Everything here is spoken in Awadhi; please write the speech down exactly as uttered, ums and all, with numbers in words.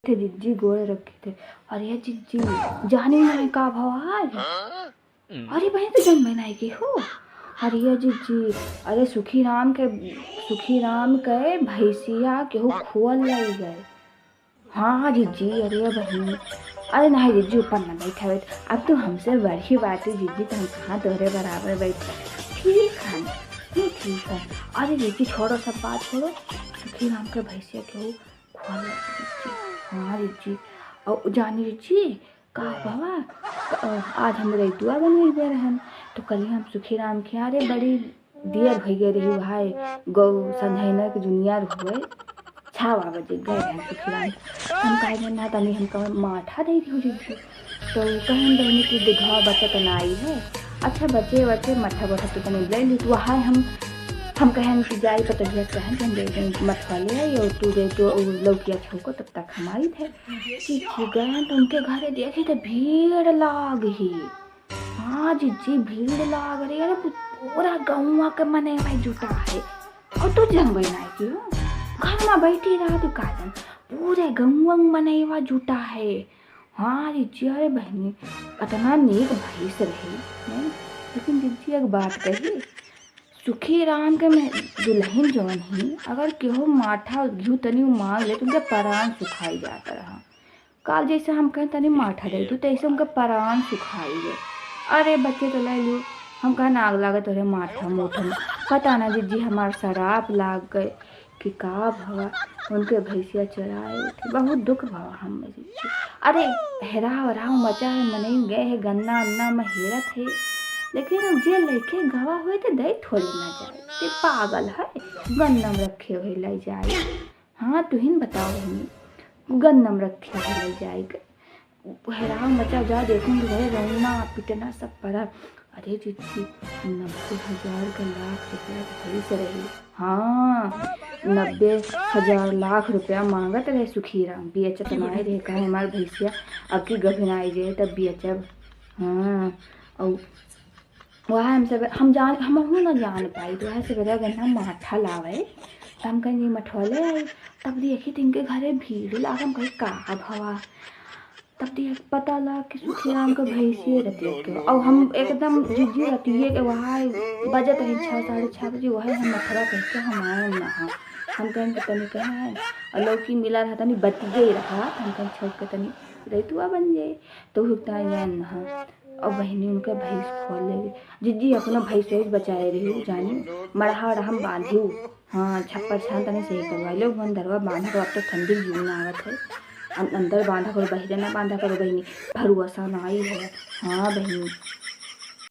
थे जिज्जी गोड़ रखी थे। अरे जिज्जी, जानी नाहीं का भवा आज? अरे बहिन, तू जन्मे नाहीं की हो। अरे जिज्जी, अरे सुखी राम के, सुखी राम के भैंसिया केहू खोल लइ गए। हाँ जिज्जी, अरे बहिन, अरे नाहीं जिज्जी, ऊपर ना बैठा बैठ, अब तू हमसे बड़ी बात है जिज्जी, तो हम कहाँ तोहरे बराबर बैठ। ठीक है, नहीं ठीक है। अरे जिज्जी छोड़ो, सब बात छोड़ो, सुखी राम के भैंसिया केहू खोल लइ गए जिज्जी। हाँ जिज्जी, और जानी जिज्जी का बाबा, क-, आज हम रैतुआ बनवइबे रहन, तो कल हम सुखी राम के, अरे बड़ी देर होइ गए रही भाई, गौ संझैना के जुनिया रहुए, छावा बजे गए रहन सुखी राम। हम कहे ना तनी हमका माठा दे दियो जिज्जी, तो कहन बहिनी कि दूधवा बचत नाई है। अच्छा बचे बचे मठा बठा तो तनी ले ली, तो वहाँ हम हम कहन कि जाई पतोहिया से कहन कि हम दे दें मठवा ले आई और तू दे तो उ लौकिया छौको तब तक हम आई थे। ठीक ठीक गए तो उनके घरे देखे तो भीड़ लाग ही। हाँ जिज्जी भीड़ लाग रही, अरे पू-, पूरा गौवा के मने भाई जुटा है। और तू जंगल ना की हो, घर में बैठी रहा तू काजन, पूरे गौवा में मनैवा जुटा है। हाँ जिज्जी, अरे बहिनी, अतना नीक भैंस रही, हैं? लेकिन जिज्जी एक बात कही, सुखी राम के में दुल्हन जौन ही, अगर केहू माठा घिउ तनी मांग ले, तो उनके परान सुखाई जात रहा। काल जैसे हम कहें तनी माठा दे दू, तैसे उनके परान सुखाई गए। अरे बच्चे तो ले लू, हम कहें आग लागत तोरे माठा मोठा में। पता ना जिज्जी हमार शराब लाग गए कि का भवा, उनके भैंसिया चराए उठे। बहुत दुख भवा हम जिज्जी। अरे हेराव हेराव मचा है, मनई गए है गन्ना अन्ना में हेरत है, लेकिन अब जे लइके गवा हुए तो दे थोड़ी ना जाए, ते पागल है, गन्ना में रखे हुए ले जाए। हाँ तुहिन बताओ बहिनी, गन्ना में रखे हुए ले जाए। हेराव मचा जा देखूं तो भाई रोना पिटना सब पड़ा। अरे जिज्जी, नब्बे हजार का लाख रुपया भैंस रही। हाँ, नब्बे हजार लाख रुपया मांगत रहे सुखी राम, बेचत नाई रहे, कहे हमार भैंसिया अब की गभिनाई जाए तब बेचब। हाँ, और वह हम सब हम जान, हमहू ना जान पाई, तो वह सब गन्ना माठा लावे, तो हम कहें जी मठवा ले आई, तब देखी तो इनके घरे भीड़ लाग, हम कहे का भवा, तब देख पता लाग कि सुखी राम के भैंसिए रतिया के। और हम एकदम जिज्जी रतिये के वहाँ बजत रही छः, साढ़े छः बजे, वही हम मथुरा कह के हम आए ना हम। हम कहें कि तनी कहे हैं, और लौकी मिला रहा, तनी बतिये रहा, हम कहें छोड़ के तनी रैतुआ बन जाए, तो हुकता जाए ना। और बहिनी उनका भैंस खोल ले। जिज्जी अपना भैंस वैस बचाए रही, जानी मड़हा वड़हा में बांधी। हाँ, छप्पर छान तनी सही करवा लो, मन दरवा बांधा तो अब तो ठंडी जून आवत है। अन-, अंदर बांधा करो, बहिरे ना बांधा करो बहिनी, भरुआ सा ना आई है। हाँ बहिनी,